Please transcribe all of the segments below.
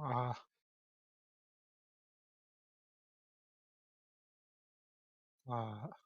Аа, аа.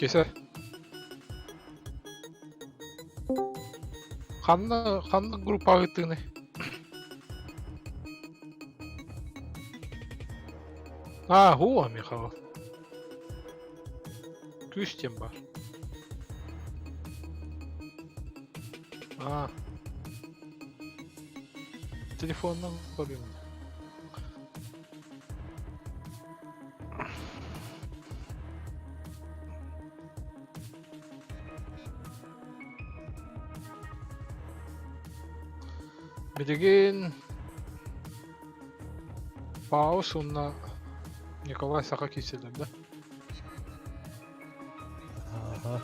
Кисе. Ханна ханна группаҕа ыттыгыный? А, о, Михаил. Күүс диэн баар. А. Телефоннан көрүҥ. Билигин Паус уонна Николай Саха киирсэллэр да? Аха.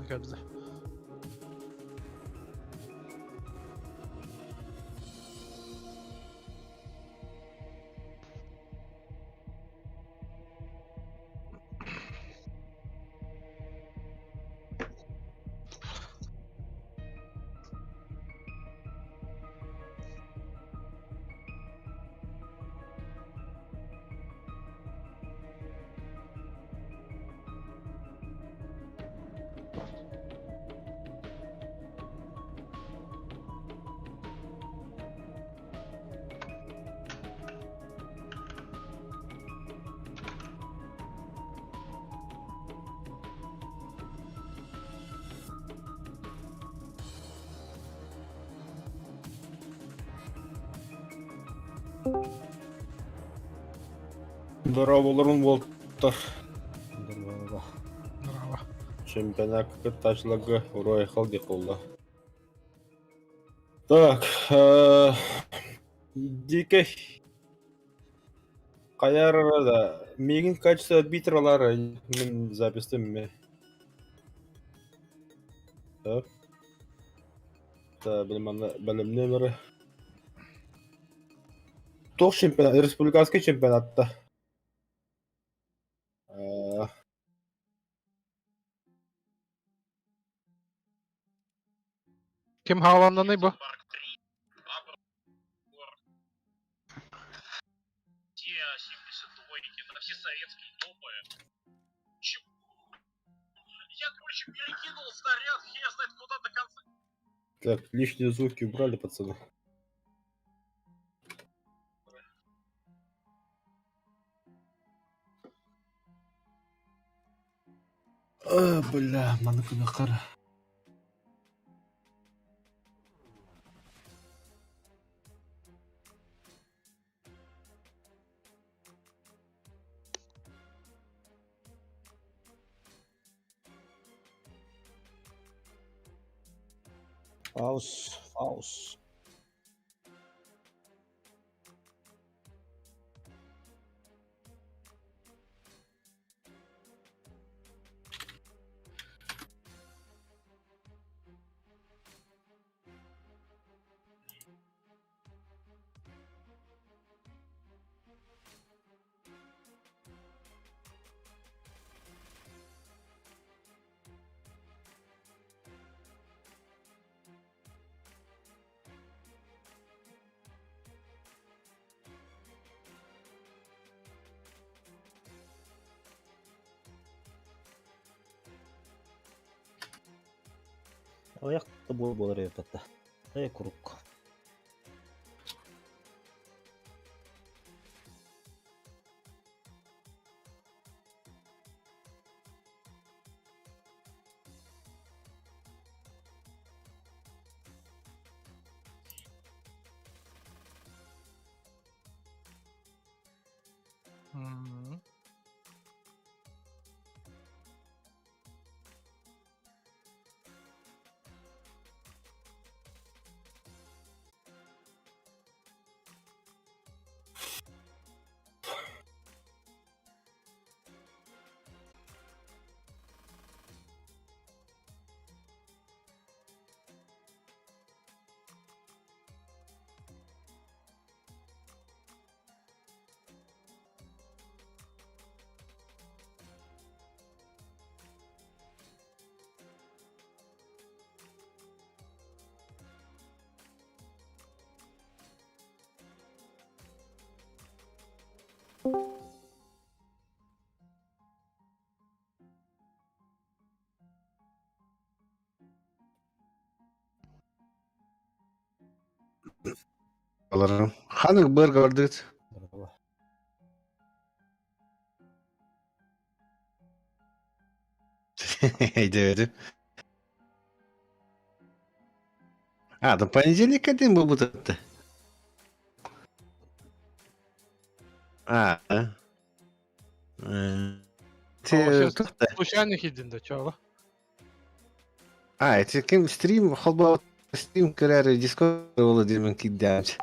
Кэллэ. Дорооболорун уолтар. Дорообо. Браво. Чемпионат кыттааччыларга уруй-айхал диэх буолла. Так, э, Дикэй хайа да миигин качество арбитралар мин запистым ме. Так. Били манна бэлэмнэнэр туох чемпионат республиканский чемпионатта Ким хааланнаный бу? Так, лишние звуки убрали, пацаны. А, бля, маны кынакар. Фаус, фаус. Аҕыйах да буолар эбит Э куруук. М. Аларым. Ханнык быар бардыгыт? Өйдөөбөтүм. А, до понедельника день был будто. А, да? Сейчас Те, туох случайных един да чала. А, эти ким стрим, холба стрим көрөр Дискорд Владимир киддээч.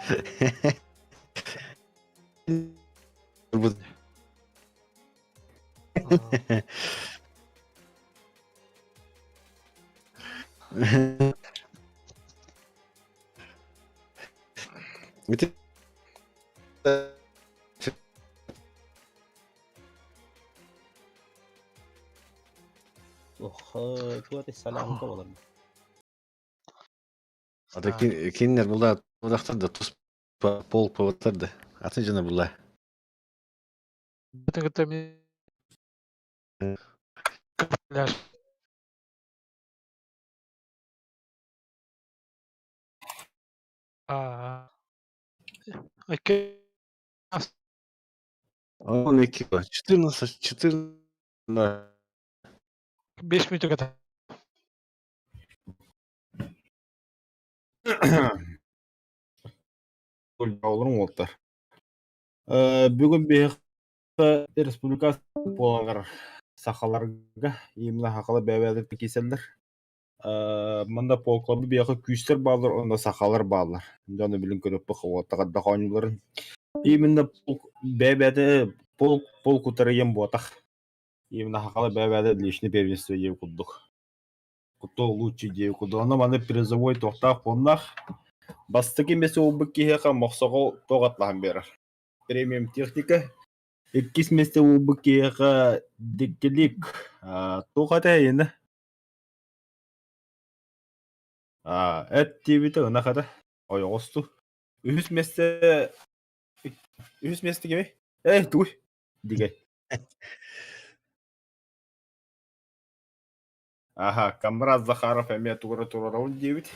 Ити Ох, туох саламка буолар. Ата кинилэр була удахтар да туспа пол поваттар да. Атын жана була. Бүтүн кытта мен пляж. А, окей. Он iki, 14, 14. 5 минут ката. Олорун уолтар. Бүгүн биһиэхэ республика буолар сахаларга именно сахалар бэйэ-бэйэлэрин киирсэллэр. Манна полкларбы биһиэхэ күүстэр бааллар, онно сахалар бааллар. Дьону билин көрөппүт уоттаҕарда оонньууларын. Именно полк бэйэ-бэйэтэ полк полк утарыйан буотах. Именно сахалар бэйэ-бэйэлэрэ личный первенство диэн курдук. Кто лучше диэби курдук. Онно маны призовой туохтаах буоллах. Бастакы миэстэ буолбут киһиэхэ Мохсоҕол туох атлаһан биэрэр. Премиум техника. Иккис миэстэ буолбут киһиэхэ Диккилик. Туох этэ эйиэнэ? Эт диэбитэ ынах этэ. Ойоҕосту. Үһүс миэстэ үһүс миэстэ кимий? Эй, тугуй? Дигэй. Аха, Камрад Захаров эмиэ тугу эрэ туруорабын диэбит.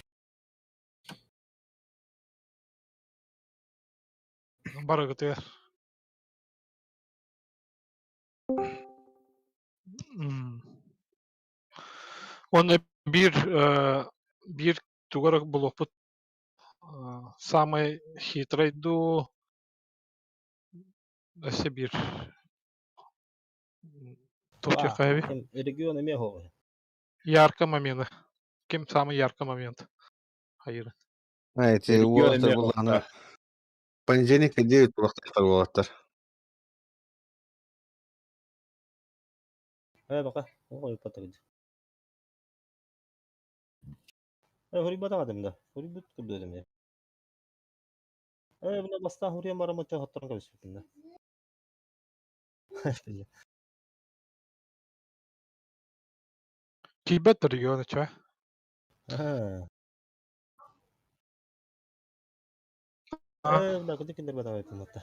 Барыгытыгар. Уонна биир биир тугу эрэ булуохпут самый хитрый дуу өссө биир туох диэххэ Регион эмиэ оһоҕо. Ярко моменты. Ким самый яркий момент? Хайыр. А, эти уолаттар буллаҕына понедельникка 9 буолуохтаахтар уолаттар. Э, бака, оҕо Хоруйбатах этим да. Хоруйбут курдук этим я. Э, бына бастаан хоруйан бараммын хотторон кэбиспитим да. Тиийбэт региона чэ. Э, бына кытык киндер этим атта.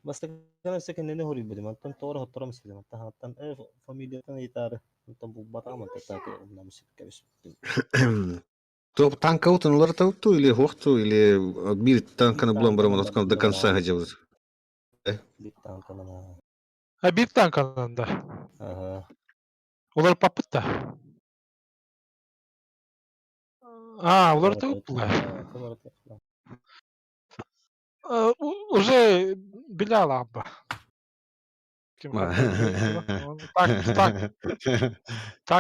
Бастакы өссө кинини хоруйбутум, оттон тоҕо хоттором испитим. Оттон хантан э фамилиятын ыйытаары, онтон булбатаҕым, онтон так умнам кэбиспитим. То танкаутын уларытабыт или хуохту, или биир танканы булан барамын до конца хадьабыт. Биир танканан. А биир танканан да. Ага. Улар паппыт да. А, уларытабыт Уже билэ абба.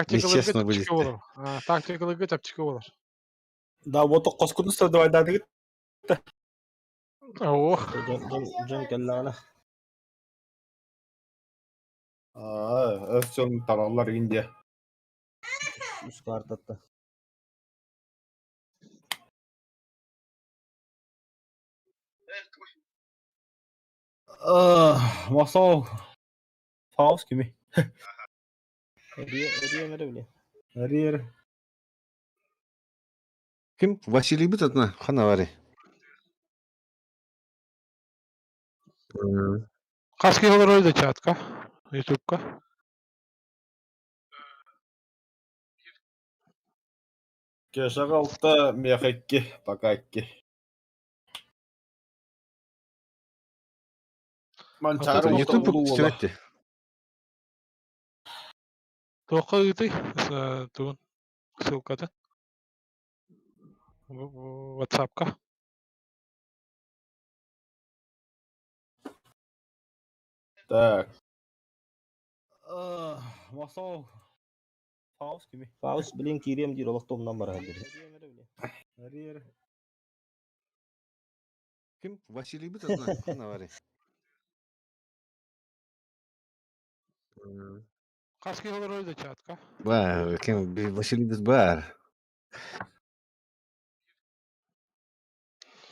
Нечестно будет. Тактикаларга чэпчэки буолар. Да, вот хоскуну создавайдаатыгыт. Ох. Дьон кэллэҕинэ. Аа, өссө тараллар Индия. Үс картатта. Мосол Фаус кими? Эрийэ били. Эрийэр. Ким? Василий бит одна хана бари. Хас киһи олорор да чатка, ютубка. Кешаҕа алта, миэхэ икки, пока икки. Манчаары Ютуб улуу уола. көстүбэт Туохха ыытый? Тугун ссылкатын? Ватсапка. Так. Мосол Фаус кими? Фаус билин киириэм диир олох тумнан барар диир. Эрийэр. Ким? Василий бит одна хана бари. Хас киһи олорор да чатка. Бар, ким Василий бит бар.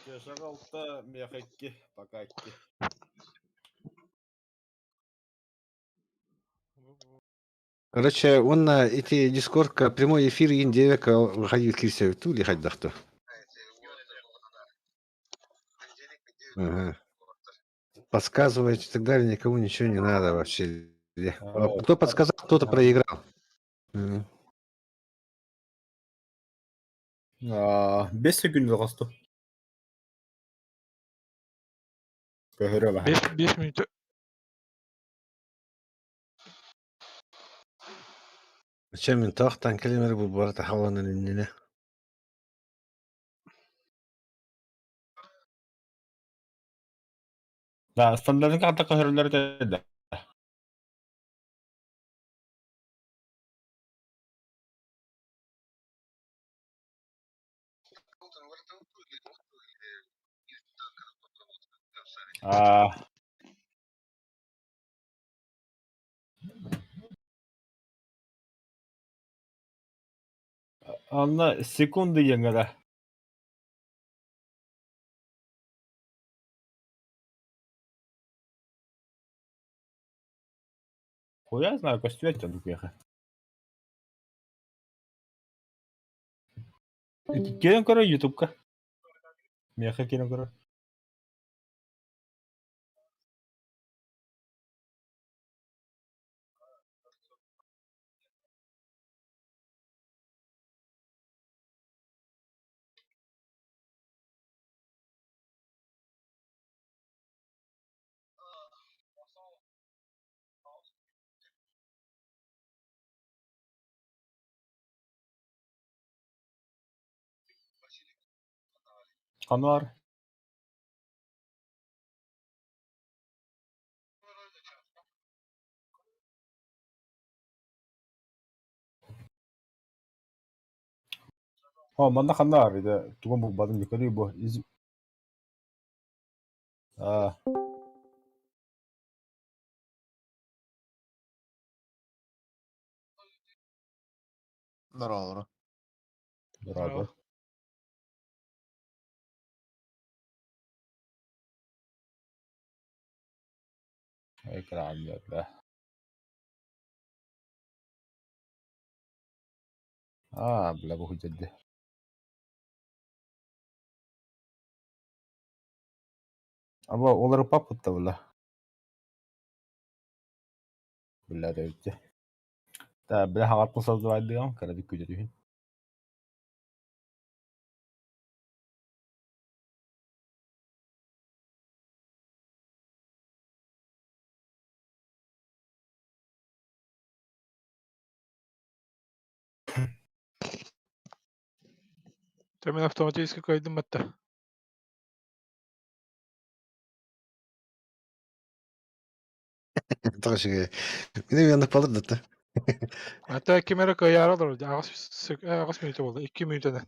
Кешаҕа алта, миэхэ икки, пока икки. Короче, он эти Дискордка прямой эфир индевека выходил кирсевту или хайдахту. Ага. Подсказывать и так далее никому ничего не надо вообще. Кто подсказал, кто-то проиграл. Бес секунд хосту. Көһөрө баһа. 5 минут. Чем мен тохтан келемер бу барата халанын иннене. Да, стандартын катта көһөрөлөр да. А, Анна секунды еңера. Хуя знаю, көстүбэт дьон киэхэ. Киирэн көрөр ютубка. Миэхэ киирэн көрөр. Ханар. О, манна ханна арыйда тугун булбатым дикөрүү бу. А. Здорово. Здорово. Экран да. А, бля, бу жадды. Аба олары папытта бля. Бля да өтте. Та бля хагаттын создавайдыгам, карады күдөрүһүн. Temin автоматически кайдым этте. Тоҕо Мин yanında kalır da. Hatta kimere kayar alır. Ağız minute oldu. 2 minute ne?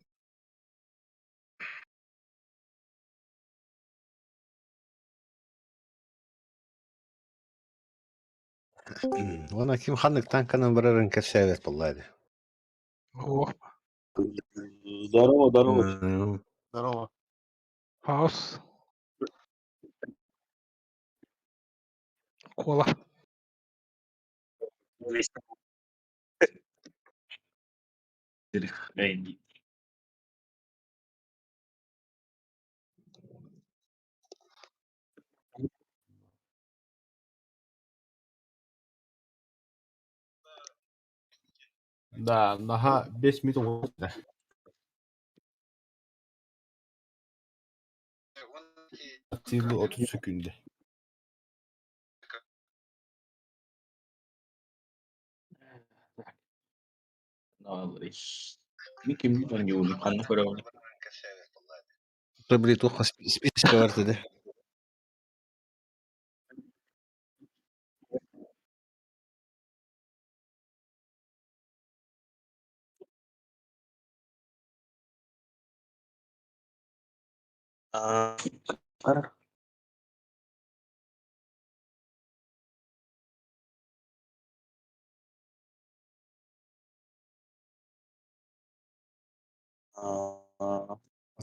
Ona kim ханнык танканан барарын кэпсээбэт буолла Oh. Здорово, здорово. Здорово. Хаос. Кола. Хрень. Да, наха 5 минут oldu. Силы 30 секунды. Мин кимни оонньуубун, ханна көрөҕүн? Били туох списка бар dedi.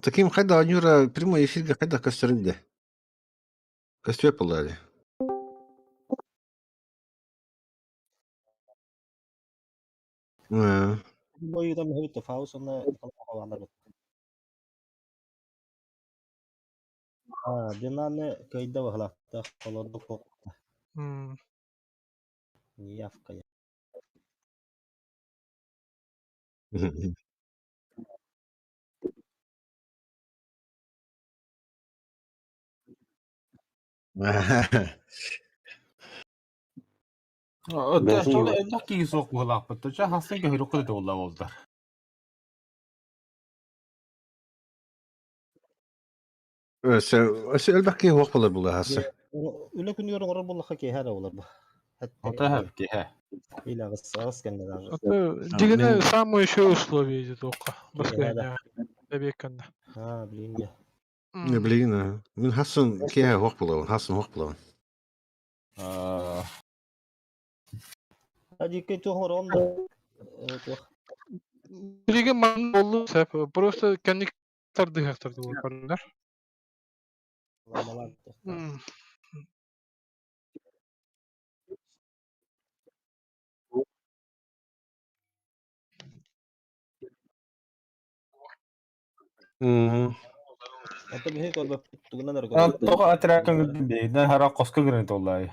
Таким хайда анюра прямой эфирге хайда көстөрүлдү. Көстүбэт буолла Бойудан höjt Faust онно хавалар. А, динаны кайда вахлахта холорду кок. Неявка. Сол эллэх киһи суох буолаахпыт. Ча хасын көһөрүк да буолла болдар. Өсө элбэх киһи хуох болар була хасы. Үлэ күнүгэр оҥорор буоллахха киэһэ эрэ буолар бу. Ота хэп киһи. Или аҕыс аҕыс кэннэ Это дигене самое еще условие идет только. Баскайня. Эбекканна. А, блин, я. Не блин, мин хасын киэһэ хуох болабын, хасын хуох болабын. Аа, А диккэ туох оҥорон да туох. Билигин манна буоллун сөп. Просто кэнники тардыһыахтар буоллар. Ламалаан тохтоо. Онтон биһиги көрбөппүт тугунан эрэ көрөбүт. Тоҕо отряд көҥүлбүн хара хоско гырын толлай.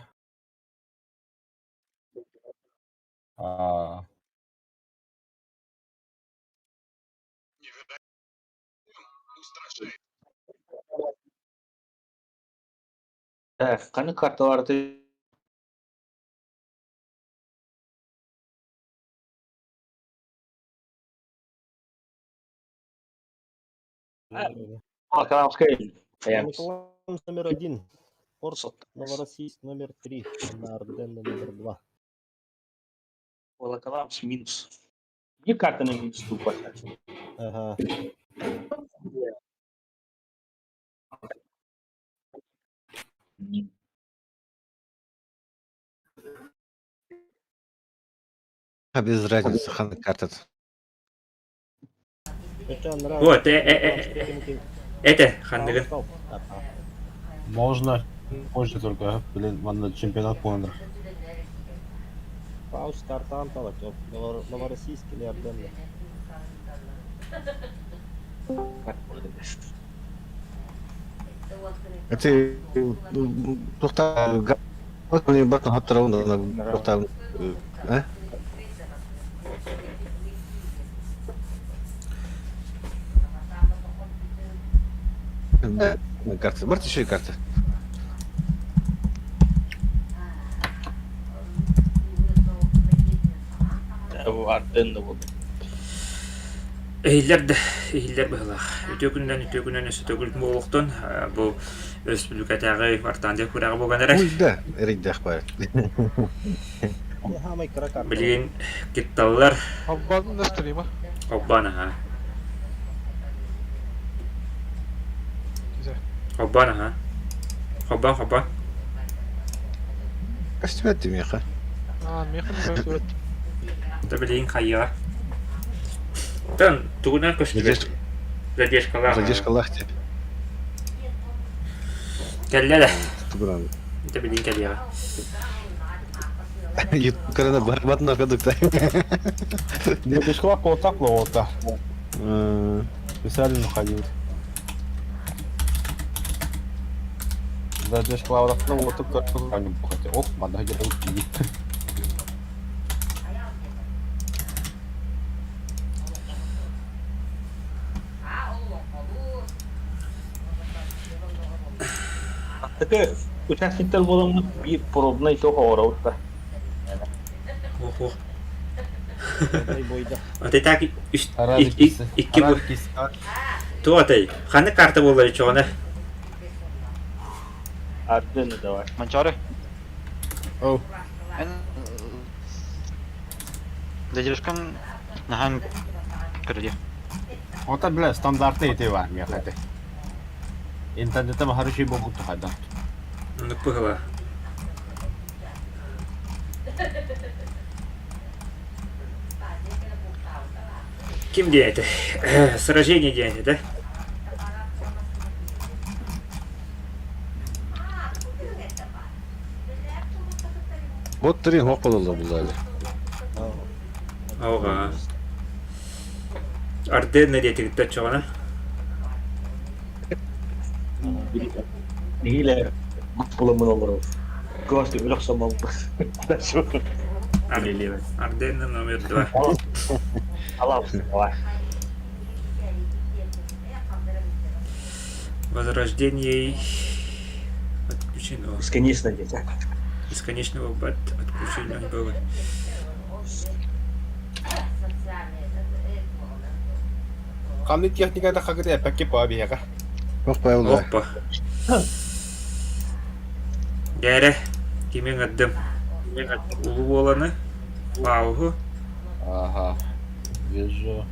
Аа. Ханнык карталарты Волоколамскай. Волоколамск номер один. Порт Новороссийск номер три. На Арденна номер два. Волоколамск минус. Где карта на минус тупо? Ага. А без разницы, ханнык картат. Вот, это ханныгын. Можно позже только, блин, манна чемпионат понял. Паус картан талак, Новороссийск или Арденна. Это тухта батын хаттарауна тухта э? Карта. Барты еще и карта. Арденна болды. Иһиллэр да, иһиллэр быһыылаах. Үтүө күнүнэн, үтүө күнүнэн өссө төгүл буолуохтун. Бу өрөспүүбүлүкэтээҕи Вартандия күрэҕэ буолан эрэр. Уйда, эрийдэх баар. Хаамай кыра карта. Билигин кытталлар. Холбоон да стрима. Холбоон аһа. Холбоон аһа. Холбоон, холбоон. Көстүбэт миэхэ. Аа, миэхэ көстүбэт. Да билигин хайыаҕа. Тан тугунан көстүбэт? Задержкалаах. Задержкалаах деп. Кэллэ да. Тугунан. Да билигин кэлиэҕэ. Ютуб барбатын аркадыкта. Задержкалаах болтақ лоғота. Специально ходил. Задержкалаах лоғота хотя. Оп, манда где-то Аттакы участниктар буоламмыт биир пробнай туох оҥоробут да. Ох-ох. Пробнай бойда. Аты так икки бу. Туох атай? Ханнык карта буоллар чоҕуна? Ардыны давай. Манчары. Оу. Эн задержкам наһаан көрдө. Ота бля стандартный ити бар миэхэ. Интернетте махарыши бобут тухайда. Оннук быһыла. Ким диэти? Сражение диэти, да? Вот три хокололо булали. Ага. Арденна диэтигиттэ чоҕуна. Нэһиилэ буламмын олорор. Гости өлөх сомолбут. Арденна номер два. Алабыз, давай. Возрождение отключено. Бесконечно где-то. Бесконечного бат отключено было. Ханнык техниката хагыт эппэкки по биһиэхэ. Ох павла. Опа. Дээрэ, кимиҥ ырдым? Улуу уоланы, Пауһу, Ага. Вижу.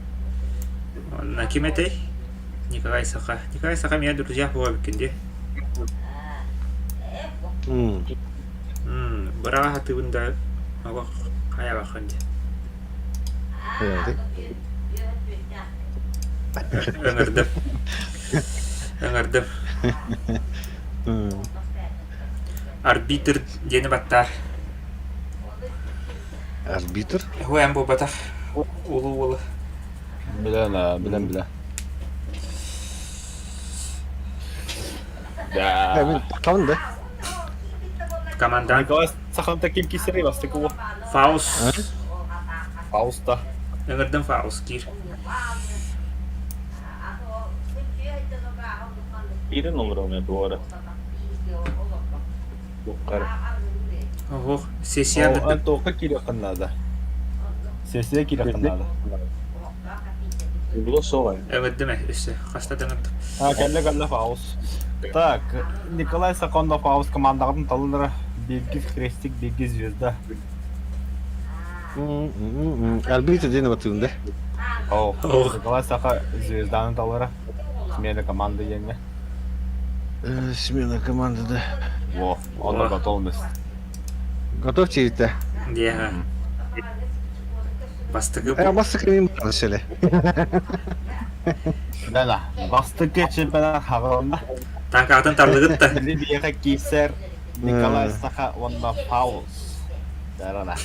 Онно ким этэй? Николай Саха. Николай Саха меня друзья буола эбиккин дии. Быраҕа сатыыбын да олох хайабаххын дии. Ыҥырдым. Ыҥырдым. Арбитр диэни баттаар. Арбитр? Һуэн буолбатах. Улуу уолу. Билэн, билэн, билэн. Да. Мен таққабын да. Команда. Николай Саханта ким кисери бастакы уол. Фаус. Фауста. Ыҥырдым Фаус киир. Киирэн олорон дуора. Туоххара. Ох, сессия Эн туохха киириэххин наада? Сессия киириэххин наада. Углу суоҕа. Ыҥырдым ээ, өссө хаста да ыҥырдым. А, кэллэ кэллэ Фаус. Так, Николай Саконов Фаус командаҕытын талынара. Биргиз Хрестик, Биргиз Звезда. Арбитр диэн батыын да. О, Николай Саха Звезданы талара. Смена команды диэҥҥэ. Смена команды да. Во, он готовность. Готов чирите. Диэхэ. Бастакы Э, бастакы мин барышеле. Да-да, бастакы чемпионат хаҕыланна. Танкаатын тарлыгыт да. Биһиэхэ киирсэр Николай Саха уонна Паулс. Да-да-да.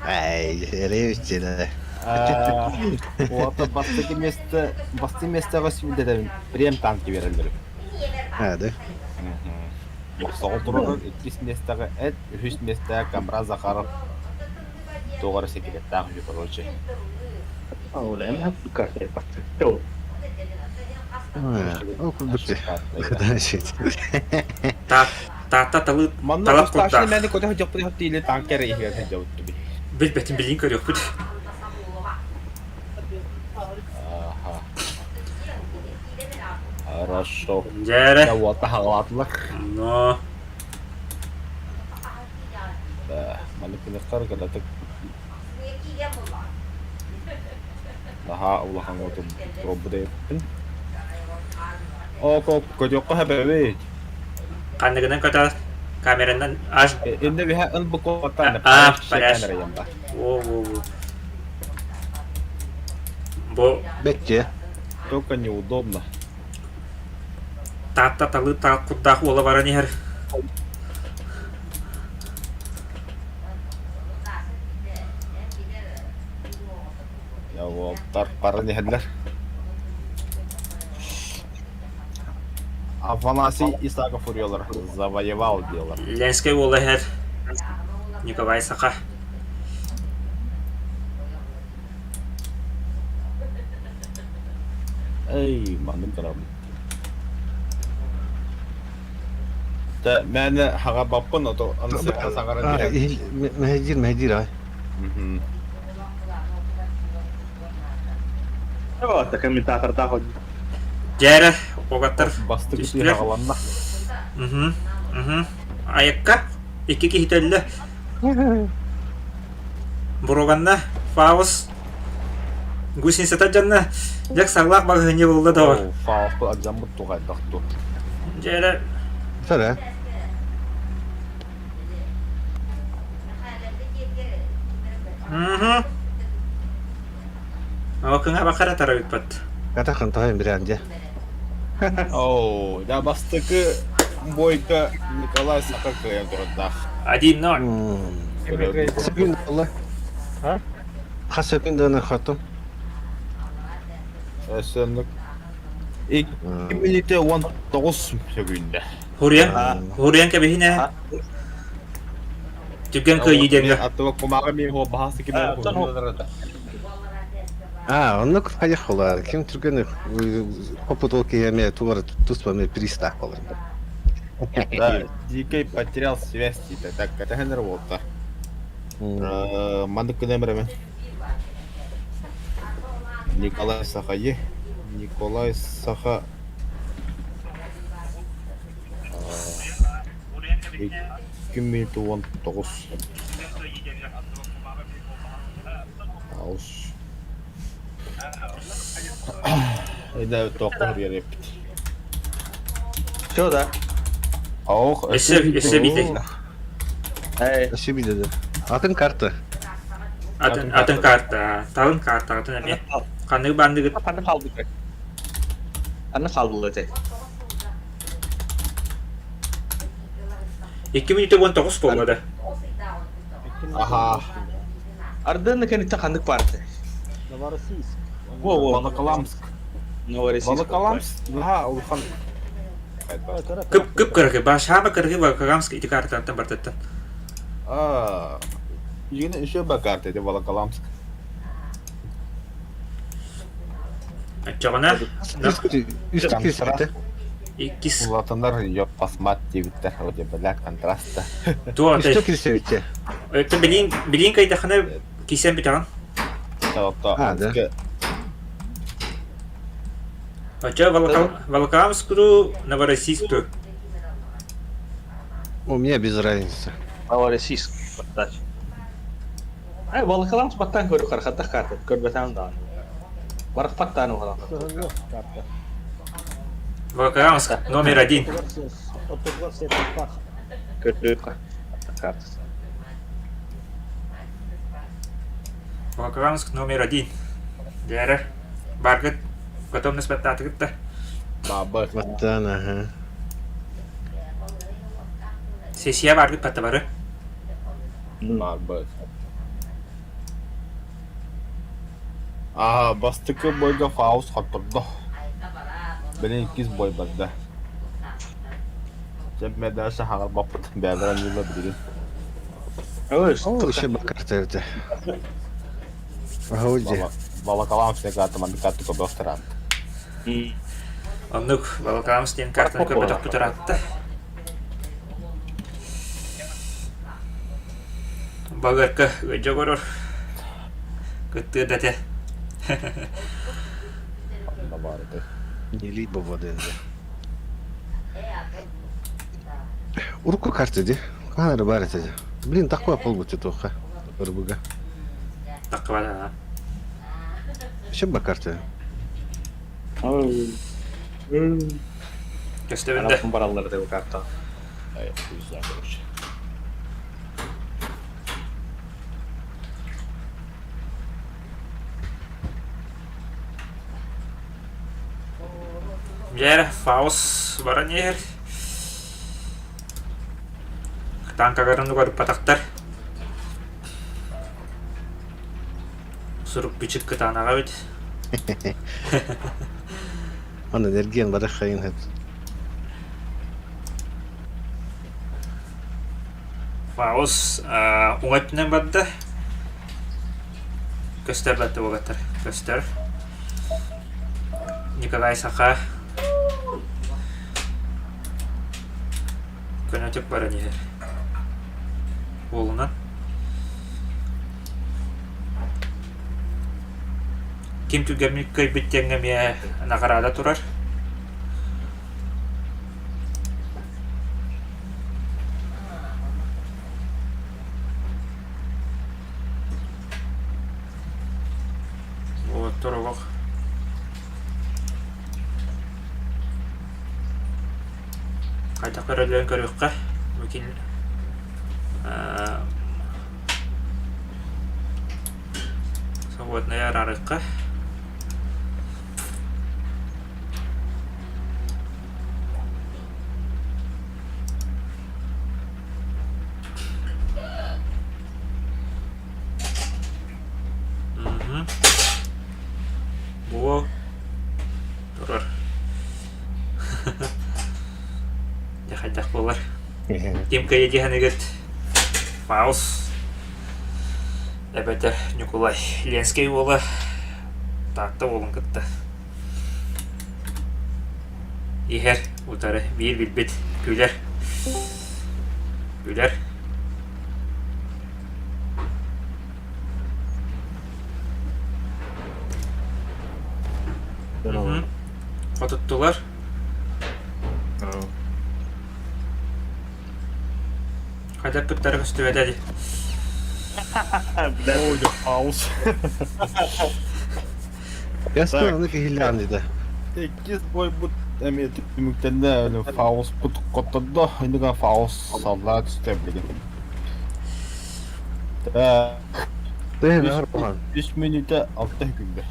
Ай, эрэ Уота бастакы место, бастакы местоҕа сүүрдэтэбин. Прем танки берэллэр. А, да? Мохсоҕол турарар иккис миэстэҕэ эт, үһүс миэстэҕэ Камра Захаров туох эрэ секреттээх үһү, короче. Ол курдук Таатта талы Манна талап уставший курдаах. мэни көтөх дьоппут тиили танкер иһигэр сылдьабыт туби. Билбэтин билин көрүөхпүт. Аха. Хорошо. Дьээрэ. Да уота хаҕалаатылар. Но. Да, маннык кынахтар кылатык Наһаа улахан уоту туруорбут эбиппин. Око көтүөххэ сөбөбүт. Ханныгынан көтөр камеранан аж Инде биһэ ын букваттан А, паряж. камера янда. Во во во. Бу Бетте. Только неудобно. Таатта талы таак курдаах уола баран иһэр. Уолтар баран иһэллэр. Афанасий Исаков уруйалар завоевал дело. Ленскэй уола иһэр. Николай Саха. Эй, маннык гынабын. Тэ мээнэ хаҕабаппын, ото аны саҥаран иһэн. Мэһэйдиир, мэһэйдиир аҕай. Комментатордаах Дьээрэ, угаттар Бастык түстүлэр. хаҕаланна. Мгм, мгм. Айакка икки киһи төллө. Буруганна Фаус гусеницата дьонно дьэ саглаах балаһыанньа буолла да Фауспут ардьаммыт туҕайдах ту. Дьэ эрэ Сара. Мгм. Ол кыҥа бакара тарабыппат. Ката хантаһын бирээн дьэ. Оо, да бастакы бойга Николай Саха кыайан турардаах. 1-0. Сөкүн буолла. Хас сөкүн даҕаны хотум. Өссө 2 мүнүүтэ 19 сөкүүндэ. Хуруйан, хуруйан кэбиһин ээ. Түргэн кыайыы диэҥҥэ. Аттыга кумааҕы миин хуо баһаас ким А, оннук хайах буолар. Ким түргэн хоппут ол киһи эмиэ тугар туспа эмиэ приз-таах буолар. Да, Дикий потерял связь типа. Так, кэтэһэн буолта. Маннык гынан барамын. Николай Сахайы. Николай Саха. 2 минута 19. Аус. Эдэ туохха суруйар эппит. Все, да? Ох, Өссө өссө биитэ. Эй, Өссө биитэ да. Атын карта. Атын атын карта, талын картаҕытын эмиэ. Ханнык баандыгыт ханнык хаалбыт? Анна хаалбылла этэй. 2 мүнүүтэ 19 буолла да. Аха. Ардыанна кэнниттэн ханнык баар этэй? Новороссийск. Во-во. Волоколамск. Новороссийск. Волоколамск наһаа улахан Кып кып кыракый, башаама кыракый Волоколамск ити картаттан бартыттан. Аа, Юна еще ба карта это Волоколамск. Оччоҕуна Үс киирсибитэ. иккис Улатанар ее пасмат диэбиттэр, вроде бля контраста. туох Үстэ киирсибитэ. Өттө билин билин кайдахына кисэн бүтэҕин. А, да. Оччо Волоколамскую Новороссийскую. У меня без разницы. Новороссийск. Баттач. Ай, Волоколамск баттан көрү хархаттах карта. Көрбөтәм даҕаны. Барахпаттааны уһалан. Карта. Волоколамск номер один. Оттугар сетаппах. Көрдүк карта. Волоколамск номер один. Дээрэ. Баргыт готовность баттаатыгыт да. Баба. Баттан, ага. Сессия баргыт паттабары. Баба. Аа, бастакы бойга Фауст хоттордо. Били иккис бой барда. Дьэ дальше хаҕарбаппыт бэйэлэрэ анньыылар билигин. О, еще ба карта это. Ага, Волоколамск карта маннык карта көбөхтөрөн. Оннук Волоколамск диэн картаны көрбөтөхпүт ыраатта. Балыарка ыалдьа олорор. Кыттыа да этэ. Онно баар этэ. Не либо воды. Урукку карта ди. Хаана баар этэ. Блин, такой полбут тоха. Рыбыга. Таккыбата. Еще ба карта. Көстөбүн да. Бараллар да карта. Ай, хуй короче. Дьэ, Фаус баран иһэр. Танкаларын угарыппатахтар. Сурук бичик кытаанаҕа эбит. Аны эргиэн бары хайын хэт. Фаус уҥа өттүнэн барда. Көстөр батты уолаттар. Көстөр. Николай Саха көнөтүк баран иһэр. Уолунан. Ким түргэнник кыайбыт диэҥҥэ эмиэ наҕараада турар. Уолаттар олох хайдах көрөллөрүн көрүөххэ. Бу свободная араарыахха. Мгм. Бу турар. Дьэ хайдах буолар. Ким кыайа диэхэнигит Фаус эбэтэр Ньукулай Ленскэй уола Таатта уолун кытта иһэр утары биир билбит күлэр күлэр Хотуттулар Хайдах кыттара көстүбэтэ дии. Ой, хаос. Я сказал, ну киһилээн да. Иккис бойбут эмиэ түмүктэннэ фауспут хоттордо иннига фаус саллаа түстэ билигин. Тыһын ар бухан. Үс мүнүүтэ алта күндэ.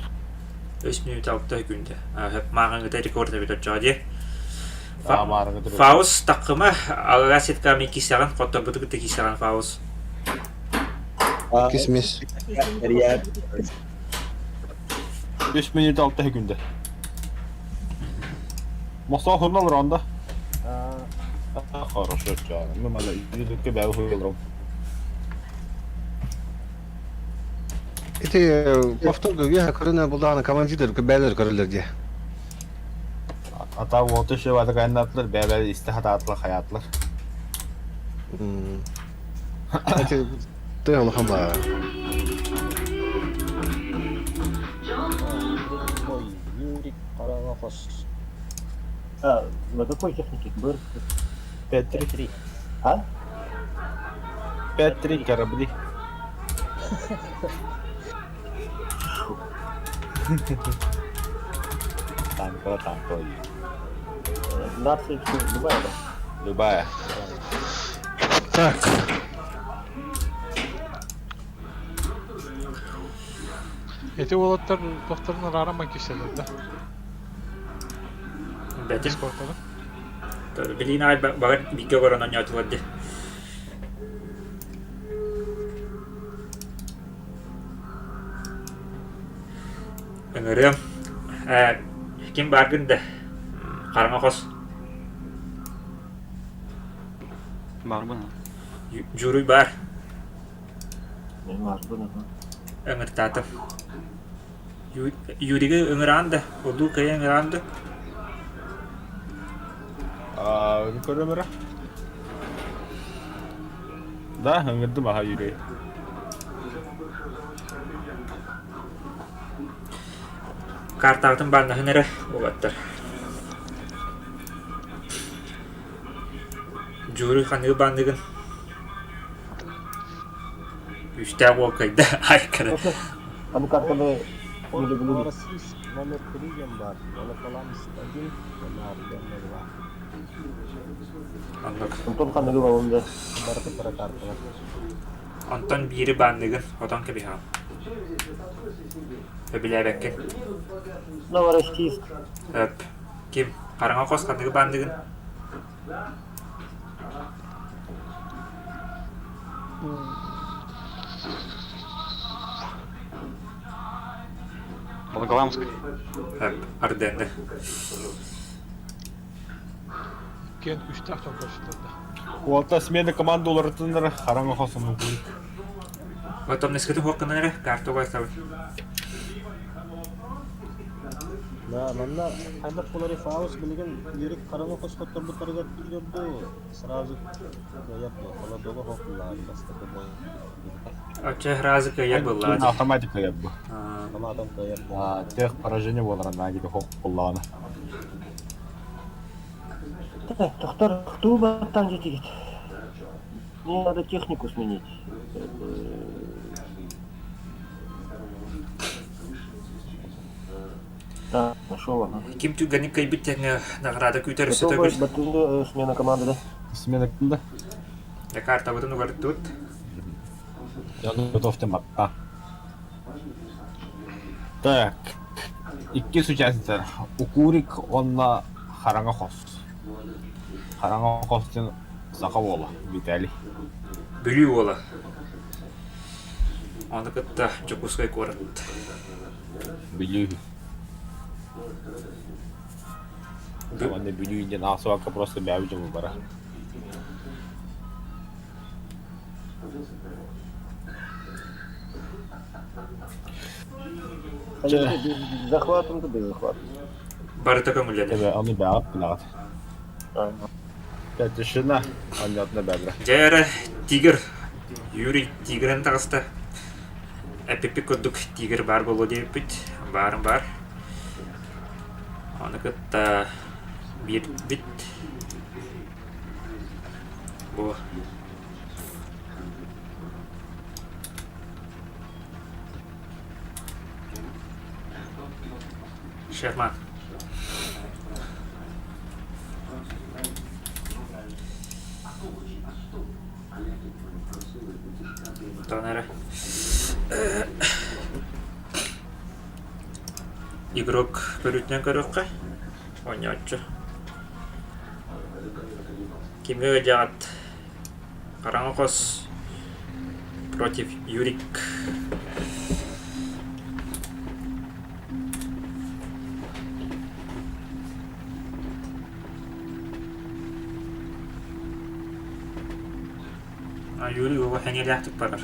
Үс мүнүүтэ алта күндэ. Мааҕыҥҥыта рекорд эбит оччоҕо дии. Аа, маарыҥҥыта рекорд. Фаус таккыма аллараа сетка ми киисэҕин, хотторбуту кытта киисэҕин Фаус. Иккис мисс. Үс мүнүүтэ алта күндэ. Мохсоо хурна олоронда. Хорошо, чаҕын. Мана үйүлүккэ бэйэ хуйулром. Ити повторга үөһэ көрүнэ булдаҕына командирдар бээлэр көрөллөр дии. Ата уоту шебата кайнаатылар бэйэ истэ хатаатылар хаyaатылар. Ити тыа улахан баар. Юрик хараҥа хос. А, на какой технике? БР 5-3. 3. А? 5-3 корабли. Танка, танка. Нация любая, да? Любая. Так. Эти уолаттар туохтарын арааран киирсэллэр да? Бэтим. Дискордтарын. Билиин аҕай баҕар бииргэ олорон оонньоотулар дии. Ыҥырыам. Ээ, ким бааргын да? Хараҥа хос. Баарбын. Дьууруй баар. Мен баарбын аха. Ыҥыртаатым. Юригы ыҥыраан да, улуу кыайа ыҥыраан да. Аа, көрөм эрэ. Да, ыҥырдым аха Юрий. Картаҕытын бааннаһын эрэ, уолаттар. Дьууруй ханыы баанныгын? Үстээх уол кыайда, айкара. Аны картаны Новороссийск номер 3 диэн баар. Волоколамск 1 уонна Арденна 2. Оннук. Онтон ханныгы балын да? Барыта кыра карталар. Онтон биири баанныгын отон кэбиһэҕин. Сөбүлээбэккин. Новороссийск. Өп. Ким? Хараҥа хос ханныгы баанныгын? Волоколамск. Өп. Арденна. Иккиэн күүстээх дьон көрсүллэр да. Уолта смена команда уларытыннара хараҥа хос оннук. Потом несколько хуокканан эрэ карта угайсабын. Да, манна хайдах буоларый Фаус билигин Юрик хараҥа хос хотторбуттарыгар киирэр дуу, сразу кыайар дуо, холодоҕо хохуллаан бастакы бой. Оччо сразу кыайар буоллаҕа дии. Автоматика кыайар бу. Автоматом кыайар буолла. Тех поражение буолар наагида хохуллаҕына. Так, тохтор, хтуу баттан жетигит. Мне надо технику сменить. Да, нашел, ага. Ким түргэнник кыайбыт тэҥэ наҕараада күүтэр өссө Готова төгүл. баттынды смена команды, да? Смена кимда? Дьэ картабытын угарыттыбыт. Я готов матта. Так. Иккис участница. Укурик онна хараҥа хос. Хараҥа хос диэн саха уола Виталий. Бүлүү уола. Ону кытта Дьокуускай куорат. Бүлүү. Манна Бүлүү диэн аахсыбакка просто бэйэбит дьоммут бара. Без захватом, да без захвата. Барыта көҥүллэнэр. Эбэ, ону бэҕэт билэҕит. Дьэ, тишина, анньатына бэбрэ. Дьэ эрэ, тигр. Юрий тигрэн таҕыста. Эппиппит курдук тигр баар буолуо диэбиппит. Баарым баар. Ону кытта биирбит бу Шерман. Онтон эрэ. Игрок көрүүтүнэн көрүөххэ, оонньооччу. Кимҥэ ыалдьаҕыт? Хараҥа хос против Юрик. А Юрий оҕо сэниэлээхтик барар.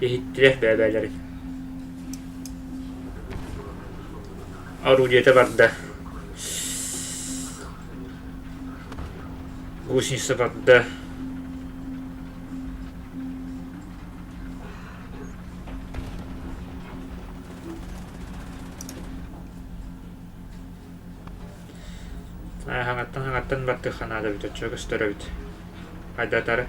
Иһиттилэр бэйэ-бэйэлэрин. Орудиета барда. Гусеница барда. Хаҥаттан хаҥаттан баттыахха наада эбит, оччо көстөр эбит. Хайдатары.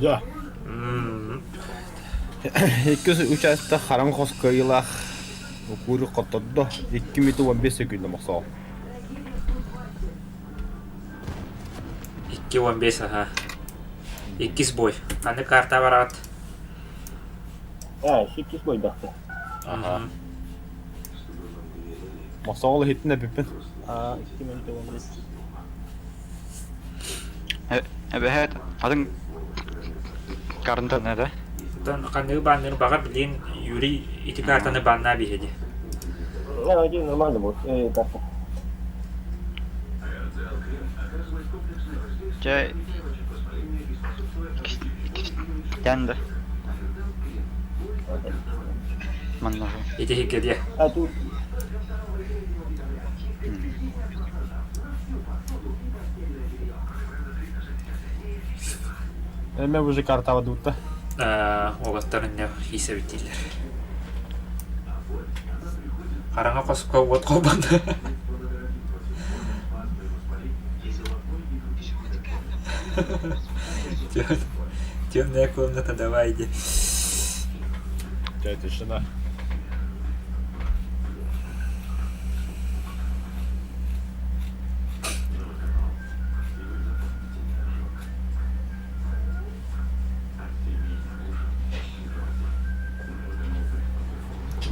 Да. Иккис участок хараҥа хос кыайыылаах укууру хоттордо. 2 метр 15 секунда мохсоҕол. 2.15 аха. Иккис бой. Аны карта бараат. Ээ, иккис бойдахта. Аха. Мохсоҕол иһиттин эпиппин. Аа, 2 минута 15. Эбэһээт атын карантан да? Оттон ханныгы баанныыр баҕар билигин Юрий ити картаны бааннаа биһиги дии. Ну, один нормально будет. Карта. Чэ, иккистээн да. Манна Ити иһикке диэ. А тут Эме уже картаба дуутта. Уолаттар иннэ иисэбит дииллэр. Хараҥа хоско уот холбонно. Темная комната, давай иди. Чэ, тишина.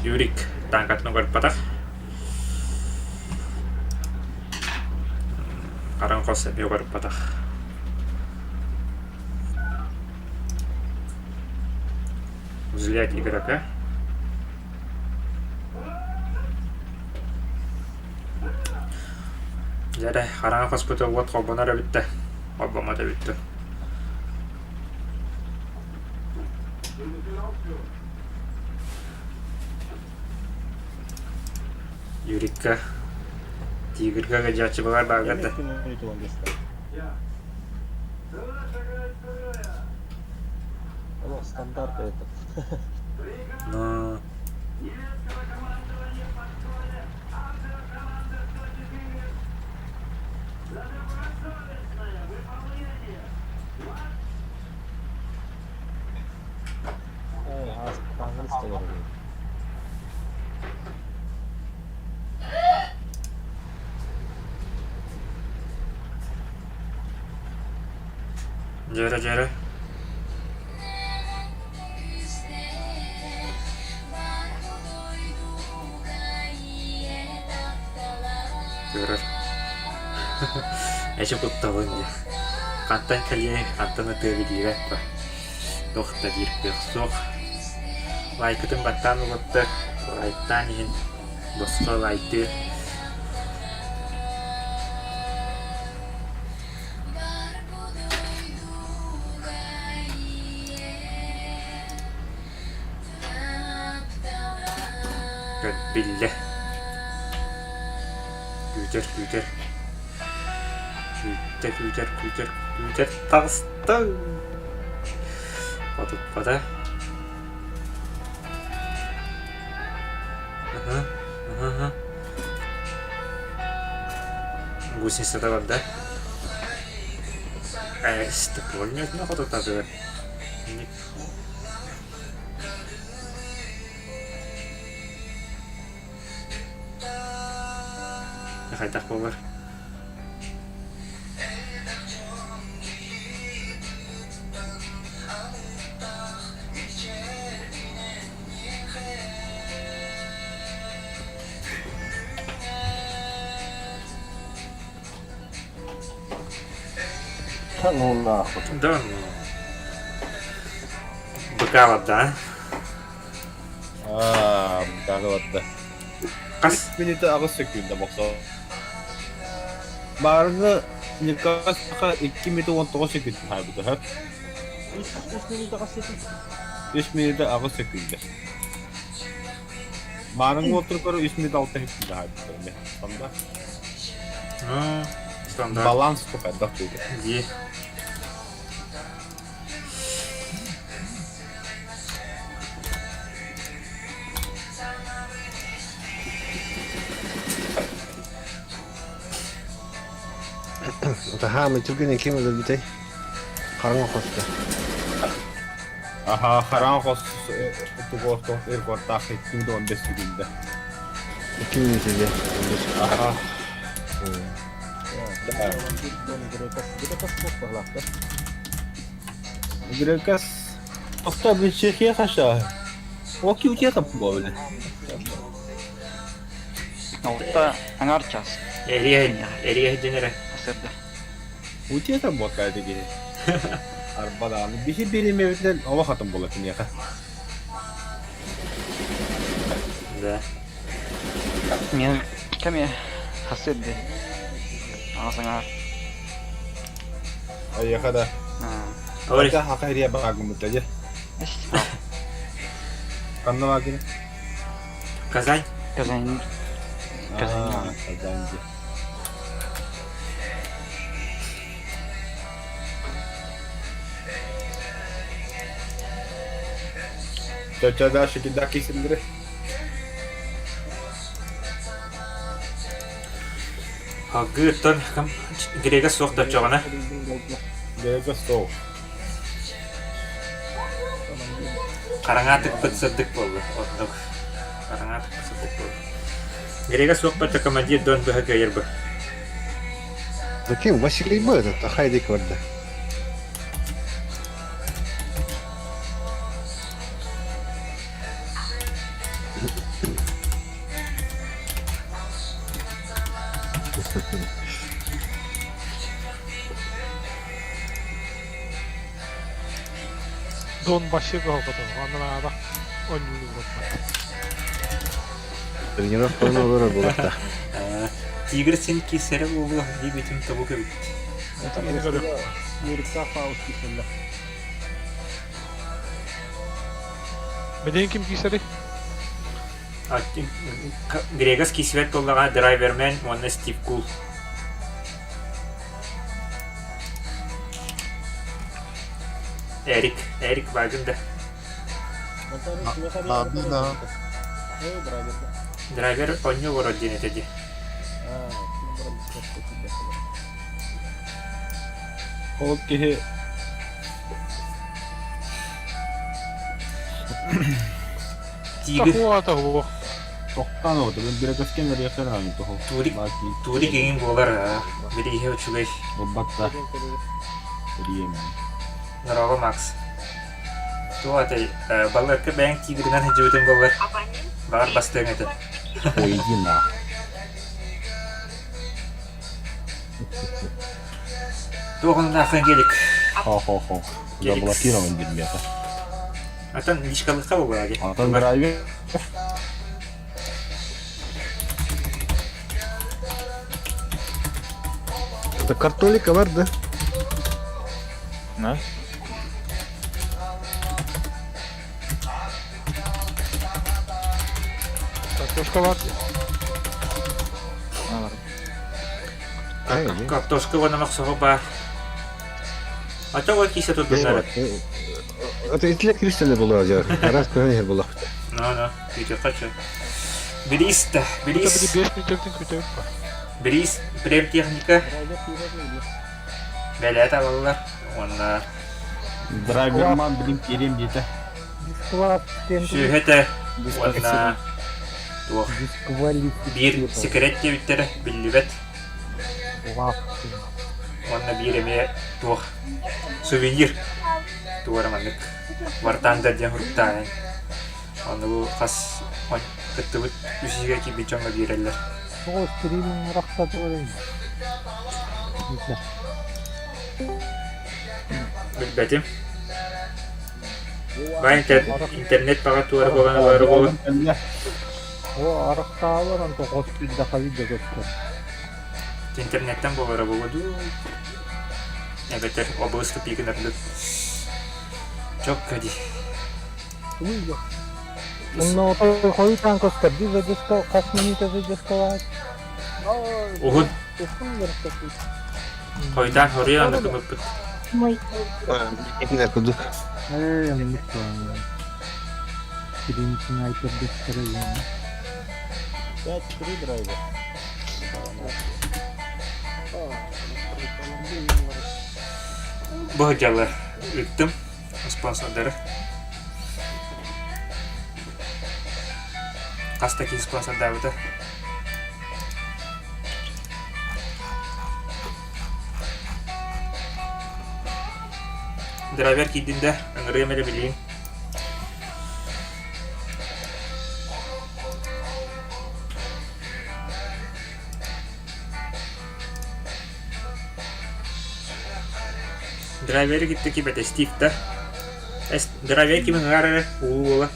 Юрик таҥкатын угарпатах. Харан хос эмиэ угарпатах. Взгляд игрока. Дьэ эрэ, хараҥа хоспута уот холбонор эбит да, холбоммот эбит дуу. Юрикка, Тигрга гаджаччыбалар бааргар да. Стандарт этот. Но... Дьэрэ дьэрэ. Көрөр. Эчи кутталын дии. Хантан кэлиэй, хантан ытыа билиибэт ба. Туох да диир кыах суох. Лайкытын баттаан ылыттар, лайктаан иһин босхо лайктыыр. Биллэ. Күүтэр, күүтэр. Күүтэ, күүтэр, күүтэр, күүтэр. Таҕыста. Хотуппата. Аха, аха. Гусеницата барда. Э, хотутатыгар. хайдах буолар. Да ну нахуй. Да ну. Быка да? Аа, быкаҕа барда. Хас? Минута аҕыс сөкүүндэ бохсо. Баарыны Николаска 2 минута 19 сөкүүндэ хаайбыта хөп. Үс минута хас сетин? 3 минута аҕыс сөкүүндэ. Маарыҥҥы уоттургар 3 минута 6 сөкүүндэ хаайбыттар эмиэ. Стандарт. Стандарт. Баланс хайдах диэтэ. Дии. Таһаамы түргэн ким өлөрбүтэй? Хараҥа хоста. Аха, хараҥа хос тугуохтоох рекордтаах 2 15 секунда. 2 минута дии. Аха. Грекас Тоқта, блин, Чехия хаша. Оки у тебя там было, Алта аҥаар час. Эрия, эрия дьэнэрэ. Сырда. У тебя там вот какая-то Арбадааны биһи биримэбитинэн оба хатын буола киниэхэ. Да. Мен кэме хасырды. Аҕыс аҥаар. Айыаха да. Ори. Хотя хака ирия баагымыта же. Канна баагын? Казань. Казань. Казань. Казань же. Чача дальше кида кисендре. Хагыттан кам Грега суох да чоҕана. Грега суох. Хараҥа тыкпыт сырдык буолла. Оннук. Хараҥа тыкпыт сырдык буолла. Грега суох бачча командир дон быһа кыайар бы. Ким Василий бы этот, Ахайдик барда. Дон Башир оһоҕото анараада оонньуур Тренировканы олорор буолуохтаах. Тигр син киирсэрэ буолуо диэбитим тобук эбит. Юрикта Фауст киирсэллэр. Билигин ким киирсэрий? Грегас киирсибэт буоллаҕа Драйвермен уонна Стив Кул. Эрик, Эрик Вагн да. Драйвер онньу олорор диэн этэ дии. Ол киһи Тигр Тохуа тоһуо. тохтаан оҕото мен Грекаскен эриэхтэн ааны тоһу. Турик Турик иҥин буолар бирииһэ үчүгэй. Буолбатта. Эриэм. Здорово, Макс. Туох этэй, балыакка бэйэҥ тигринэн сылдьыбытыҥ буоллар, баҕар бастыаҥ этэ. Ой, иди нахуй. Туох оннааххын гелик? Хо-хо-хо. Заблокирован билбиэхэ. Атын личкалыхха буолуо дии. Атын драйвер. Это картолика бар да? На? Картошка бар. Картошка уонна мохсоҕо баар. А то вот кисе тутуннары. Это итиле кристаллы буолуо дьэ. Араас көһөн иһэр буоллахпыт. Ну, ну, күүтүөххэ чө. Бириис да, бириис. Били 5 мүнөтөбүтүн күтэбит ба. Бириис, премтехника. Бэлэт алаллар. Уонна Драйверман билим киириэм диэтэ. сүөһэтэ уонна Туох биир секрет диэбиттэрэ биллибэт. Уонна биир эмиэ туох сувенир тугу эрэ маннык Вартандер диэн суруктаан Ону бу хас кыттыбыт үс иһигэр киирбит дьоҥҥо биэрэллэр. Тоҕо стриминг арахсатылар Билбэтим. Бай интернет баҕа туора буолан ылары буолун. О, арахтаалар онто хос билдэхави да көстөр. Интернеттен буолара буолуо дуу? Эбэтэр обус тупигын ардык. Чокка дии. Онно хойутаан көстөр дии задержка хас минута задержкалаах? Уһун. Хойутаан хоруйан онно кымыппыт. Итиннэр курдук. Ээ, оннук Стрим снайпердэстэрэ диэн. 5-3 драйвер. Бу дьалы ыыттым спонсордары. Хас да киһи спонсордаабыта. Драйвер киирдин да, ыҥырыам эрэ билиим. Драйвери кытта кибэтэстиик да. Драйвер кимин ыҥаар эрэ, уу уола.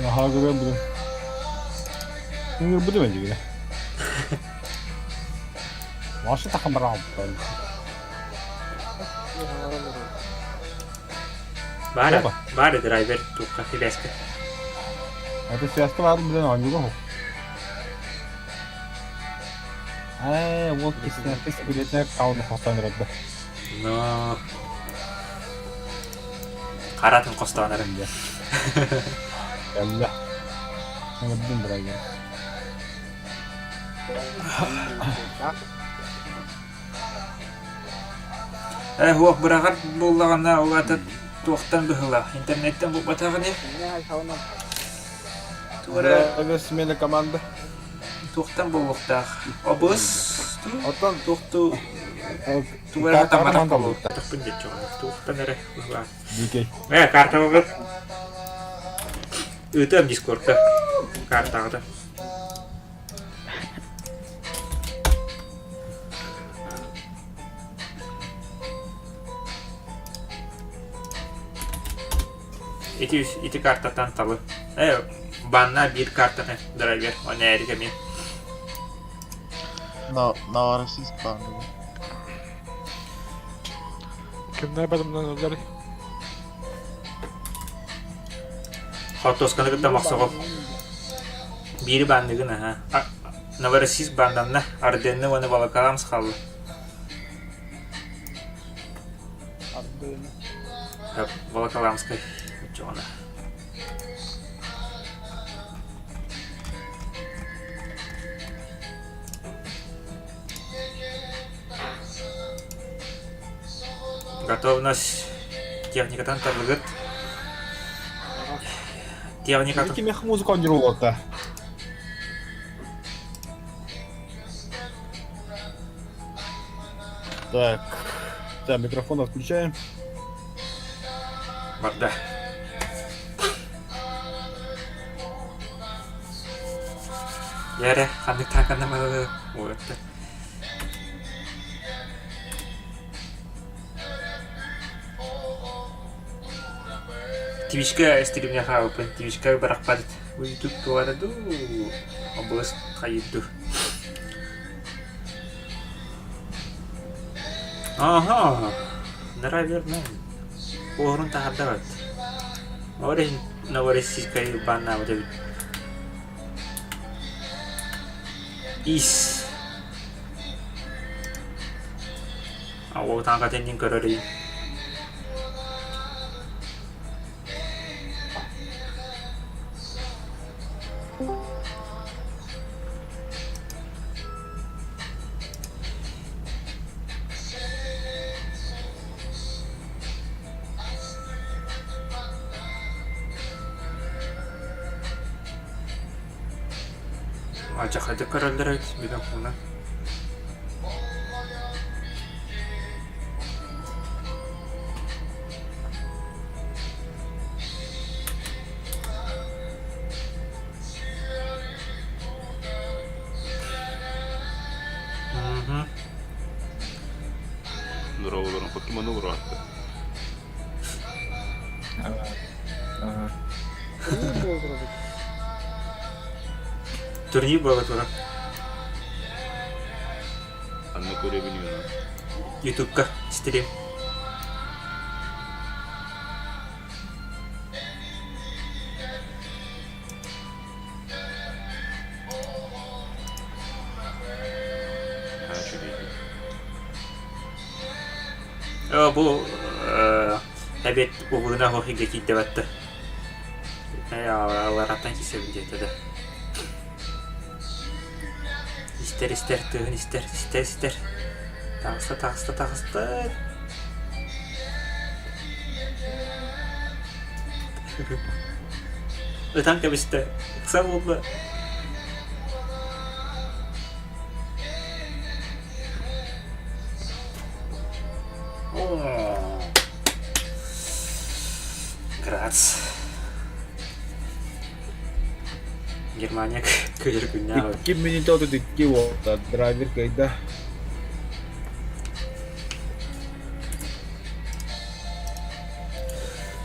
Наһаа көрөн бу. Ыҥырбытым эдьигэ. Маша тахамраабыттан. Баар, баар драйвер туохха сибээскэ. Это связка баар билэн оонньууга хох. Ээ, вот киснэккэ секретнэ кауну хостоон эрэрдэ. Но харатын хостоон эрэн диэн. Кэллэ. Ыҥырдым драйвер. Ээ, уох быраҕар буоллаҕына, ол аата туохтан быһыылаах? Интернеттэн булбатаҕын ини? Туора Драйвер смена команда. туохтан буолуохтаах? Обус Оттон туохту тугу эрэ хатамматах буолуохтаахпын диэччи туохтан эрэ быһыылаах. Дикэй. Ээ, картаҕа ыытыам Дискордка картаҕыта. Ити ити картаттан талы. Ээ, банна биир картаны драйвер, он Эрик эмиэ. На Новороссийск баанныгы. Кимнэр бадымнаныллар? Хортуосканы кытта мохсоҕол. Биири баанныгын аһа. Новороссийск бааннанна, Арденны уонна Волоколамск хаалла. Ардыны. Волоколамскай оччоҕуна. Готовность техникатан табыгыт. Техникатын... Кимиэх музыка оонньуур Так, так, микрофон отключаем. Барда. Ярэ, ханнык тааканнамалы уотта. Твичка стримҥэ хаалбыппын, Твичка бырахпат YouTube туора дуу, обуос хайыыр дуу. Ага, наверное. Уорун таһардабат. Ол иһин Новороссийскай баннаабыт эбит. Ис. Ол таҥхатын көрөр Алдьархайдык көрөллөр эбит биноклунан. Мгм. Здорово, покемону ураатта. Турнир буола турар. Анна көрөбүн юна. Ютубка стрим. Бу эбиэт угуна хоһига киирдэ Алараттан кисэбин диэтэ да. Истэр истэр тыаһын истэр истэр истэр. Таҕыста таҕыста таҕыста. Ытан кэбистэ. Ыкса буолла. Грац. Германия кыйыр күннээх. 2 минута 32 буолла. Драйвер кыайда.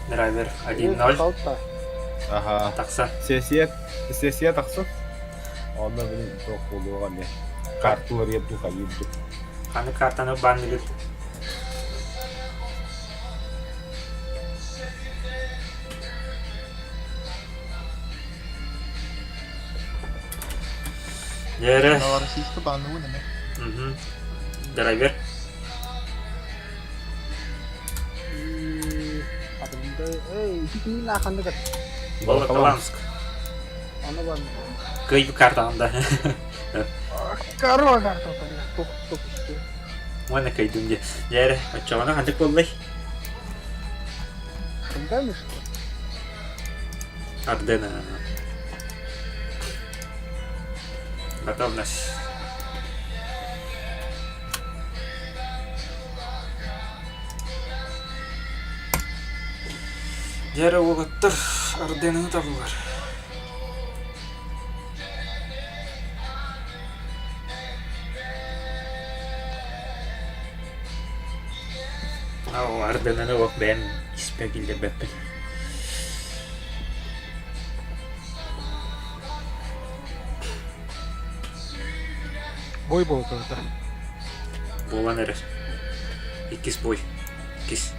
Драйвер 1-0. Аха. Тахса. Сессия, сессия тахса. Онно билин туох буолуоҕа эмиэ. Карталар ерду хайыырду. Ханы картаны банныгыт. Дьэрэ. Новороссийска баанныбын эмэ. Драйвер. Волоколамск. Кыйбы картаҕында. Корона тух Уонна кыйдым дии. Дьээрэ, оччоҕуна ханнык буоллай? Кымдан что? Ардена. Готовность. Дьэ уолаттар Арденаны табылар. Оо, Арденаны олох бэйэм испэ киллэрбэппин. Бой буолла Буолан эрэр. Иккис бой. Иккис.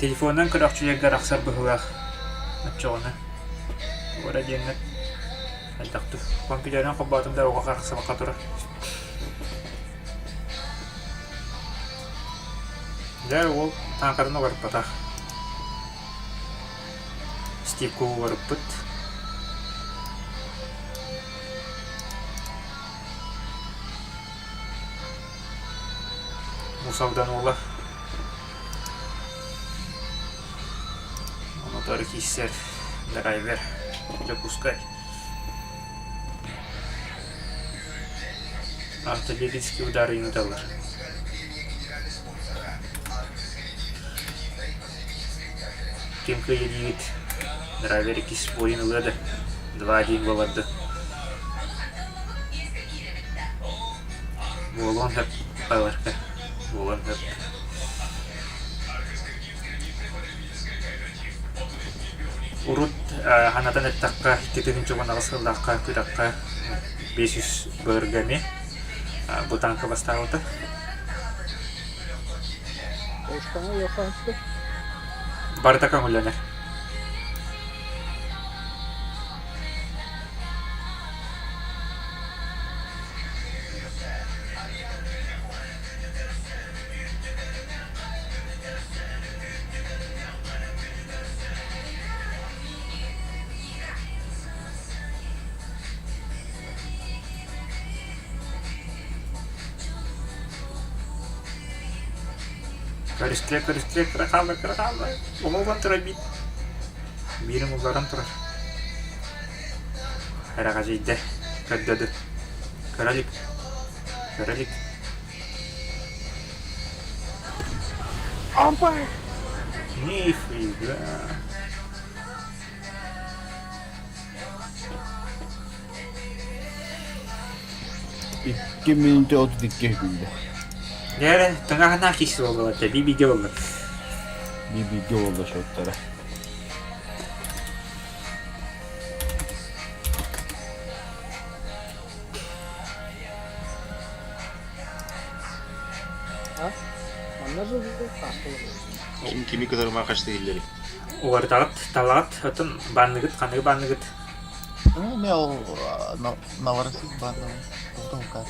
Телефонунан көрөхчүлэргэ арахсар быһыылаах. Оччоҕуна туора диэҥҥэ элбэхтик компьютерынан холбоотум да оҕо арахсыбакка турар. Дьэ уол таҥхарын уларыппатах. Стивку уларыппыт. Мусалдан уола. Моторы киирсэр драйвер Дьокуускай. Артиллерийский удар ыыталлар. Ким кыайа диигит? Драйвер иккис буойун ылыа да 2-1 буоларды. Буолуон сөп баларга. Буолуон сөп. Урут ханатан эттэххэ, 2018 сыллаахха күрэххэ 500 бырга эмиэ бу танка бастаабыта. Барыта көҥүллэнэр. Көрүстүлэр, көрүстүлэр, кыра хаалла, кыра хаалла. Оҕолон турар биит. Биирин улларан турар. Эрэҕэдьийдэ. Көрдөдү. Көрө илик. Көрө илик. Ампа! Нифига. 2 минутэ 32 күндэ. Дээрэ, таҥаһынаах киһи буолла, би-бигэ буолла. Би-бигэ буолла шоттара. А? Манна же Ким кими кытары хашты иллери? Уларытаҕыт, талаҕыт, оттон банныгыт, ханныгы банныгыт? Ну, мен ол Новороссийск банныбын. Потом как?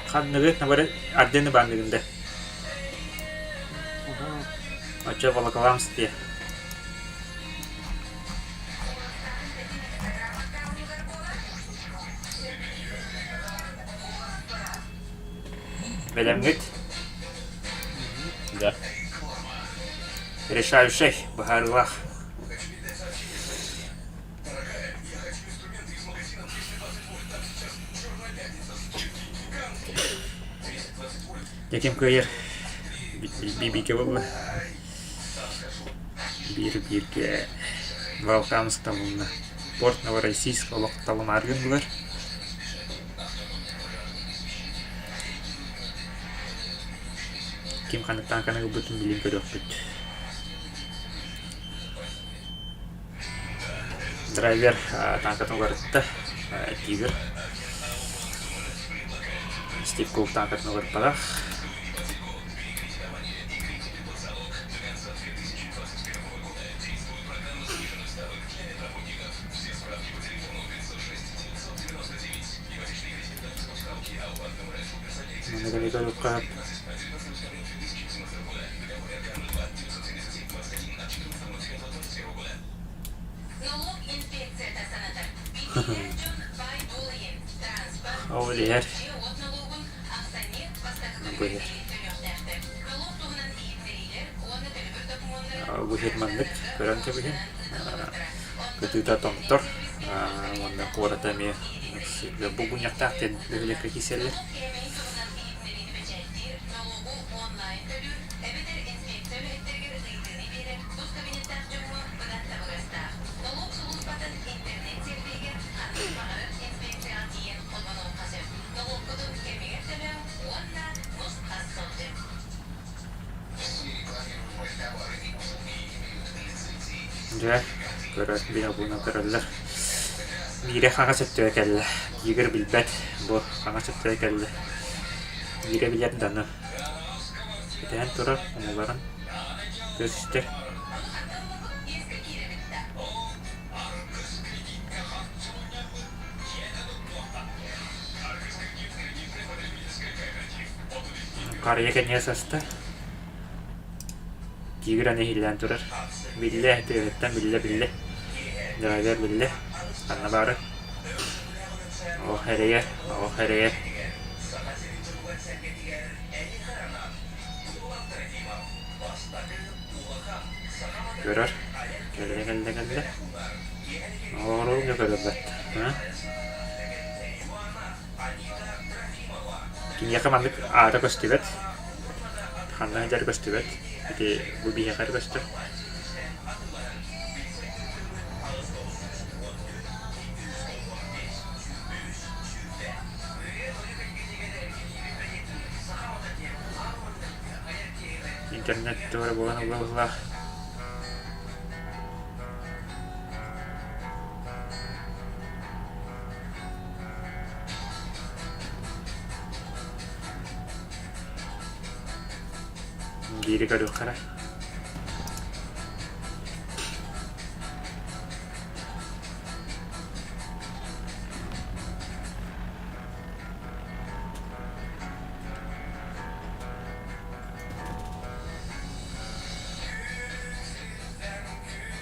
Ханныгы, Новор... Ардены банныгын да. Оччо Волоколамск дии. Бэлэмҥит? Да. Решающий быһаарыылаах. Дьэ ким кыайар? Бииргэ буолла. Биир бииргэ Волоколамск талынна. Порт Новороссийск олох талымаары гыннылар. Ким ханнык тааҥканы ылбытын билин көрүөхпүт. Драйвер тааҥкатын уларытта. Тигр. Стив Кук тааҥкатын уларыппатах. Ол иһэр бу иһэр Бу иһит маннык көрөн кэбиһин кытыыта томтор уонна куората эмиэ Булгунньахтаах диэн бөһүөлэккэ киирсэллэр. Дьэ, көрөр биһи көрөллөр. Биирэ хаҥас өттүгэр кэллэ. Игорь билбэт, бу хаҥас өттүгэр кэллэ. Биирэ билэр даны. Кэтэһэн турар, умуларын көрүстэр. Харыйа кэннигэр саста. Тигр аны иһиллээн турар. Биллэ, тыаһыттан биллэ-биллэ. Драйвер биллэ. Ханна баары? Ох эрэйэ, ох эрэйэ. Көрөр. Кэллэ, кэллэ, кэллэ. Оҕоруум да көрөрбөт. Киниэхэ маннык аата көстүбэт, ханна сылдьара көстүбэт, ити бу биһиэхэ эрэ көстөр. Интернет туора буолан ылла быһыылаах. Биири көрүөххэ эрэ.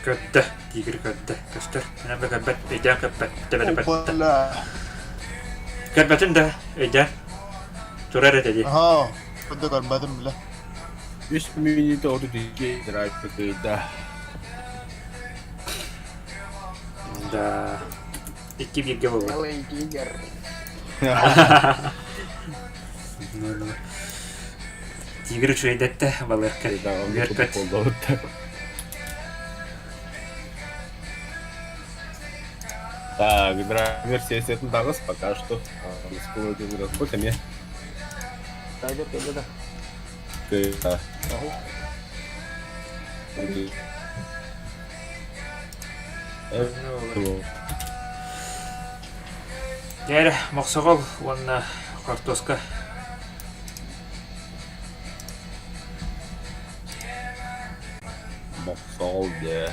Көрдө, тигр көрдө, көстөр. Мен да көрбөт, өйдөөн көрбөт, төбөтө көрдө. Опа-ла. Көрбөтүн да, өйдөөн. Турар этэ дии. Ага. Көрдө көрбөтүм бile. 3 минута 32 драйв кыйда. Да. Икки бииргэ буолла. Белый тигр. Тигр үчүгэйдэттэ балыакка. Үөркөт. Так, драйвер сессиятын тагыс пока что. Сколько Тайдер кэллэ да. Дьэ, мохсоҕол уонна хортуоска. Мохсоҕол дьэ.